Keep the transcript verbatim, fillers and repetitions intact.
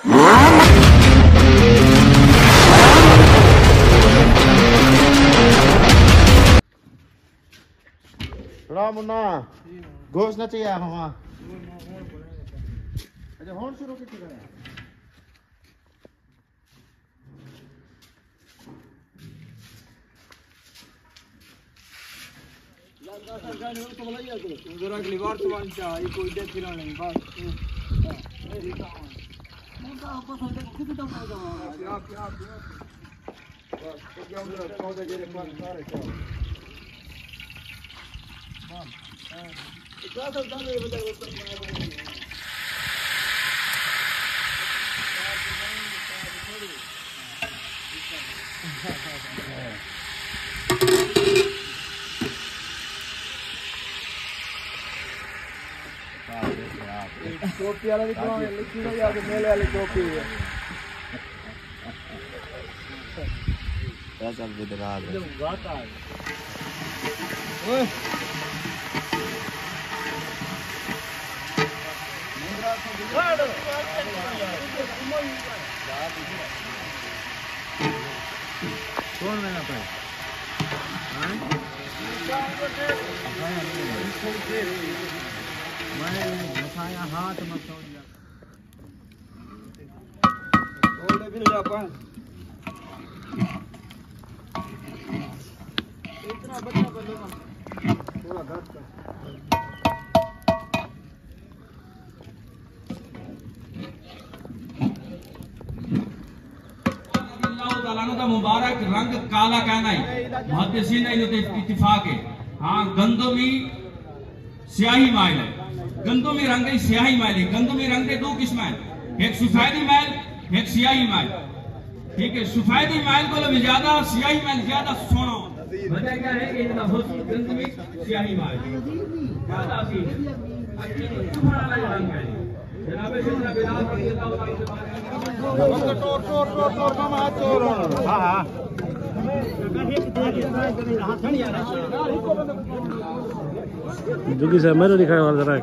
سݨا منا، گوشت نہ چاہیے ہوا۔ اچھا، ہݨ شروع کیتی کریں۔ ذرا اگلی وار تو ون چا، یہ کوئی دیکھ پھر نہیں، بس۔ آپ، آپ، آپ۔ ٹوپی والا بھی کون ہے؟ لکھی ہوئی ہے کہ میلے والی ٹوپی ہے۔ فیصل بھی دلال ہے۔ کون میرا پاس؟ ہاں؟ میں بسایا ہاتھ مت توڑ۔ رضی اللہ تعالیٰ عنہ دا مبارک رنگ کالا کہنا ہے، محدثین دا اتفاق ہے۔ ہاں، گندمی سیاہی مائل ہے۔ گندمی رنگ دی سیاہی مائل ہے۔ گندمی رنگ دے ݙو قسم ہیں، ہک سفیدی مائل، ہک سیاہی مائل۔ ٹھیک ہے، سفیدی مائل کولوں وی زیادہ، سیاہی مائل زیادہ سوہݨا۔ وجہ کیا ہے کہ ان دا حسن گندمی سیاہی مائل زیادہ سی۔ اچھی سفر والا رنگ ہے۔ جناب سیدنا بلال رضی اللہ تعالیٰ عنہ۔ ٹور، ٹور، ٹور، ٹور، ماما، ٹور۔ ہاں، ہاں۔ جوگی صاحب، میرے دکھائے والا ذرا۔